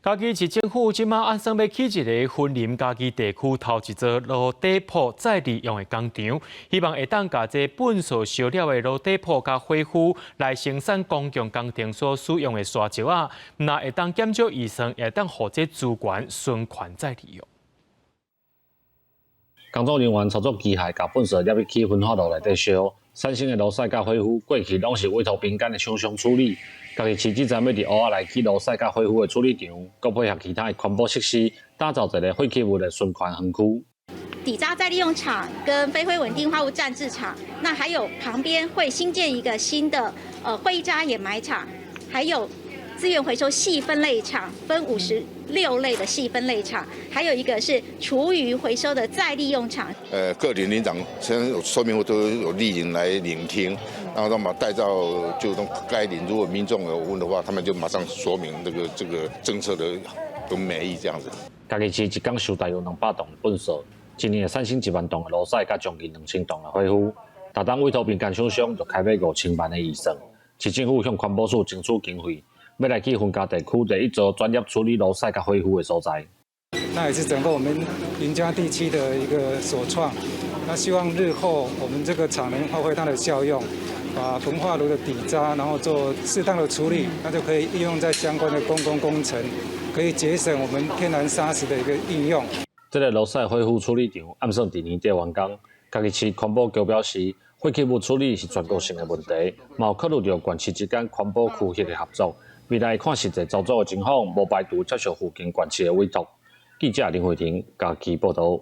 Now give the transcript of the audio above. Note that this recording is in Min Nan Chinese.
嘉義市政府這馬按算欲起一个雲林嘉義地區頭一座爐底鋪再利用的工廠，希望會當共這糞埽燒了的爐底鋪佮火烌來生產公共工程所使用的沙石仔，毋但會當減少預算，也會當予這資源循環再利用。工作人員操作機械，共糞埽入去焚化爐內底燒，產生的爐屎佮火烌，過去攏是委託民間的廠商處理。嘉義市這陣欲佇湖仔來起爐屎佮火烌的處理場，閣配合其他的環保設施，打造一个廢棄物的循環園區。底渣再利用廠跟飛灰穩定化物暫置廠，那還有旁邊會新建一個新的灰渣掩埋場，還有資源回收細分類廠，分56類的細分類廠，還有一個是廚餘回收的再利用廠。各里里長現在有說明會都有蒞臨來聆聽，然後他們帶到就該里，如果民眾有問的話，他們就馬上說明這個政策的美意這樣子。嘉義市一工收大約200噸糞埽，一年會產生1萬噸的爐屎，佮將近2000噸的火烌。逐冬委託民間廠商就開欲5000萬的預算，市政府向環保署爭取經費，欲來起雲嘉地區第一座專業處理爐屎佮火烌的所在。那也是整個我們雲嘉地區的一個首創。那希望日後我們這個廠能發揮它的效用，把焚化爐的底渣，然後做適當的處理，那就可以應用在相關的公共工程，可以節省我們天然砂石的一個應用。這个爐屎火烌處理場按算佇年底完工。嘉義市環保局表示，廢棄物處理是全國性的問題，嘛有考慮著縣市之間環保區域的合作。未來看實際操作的情況，無排除接受附近縣市的委託。記者林慧婷嘉義報導。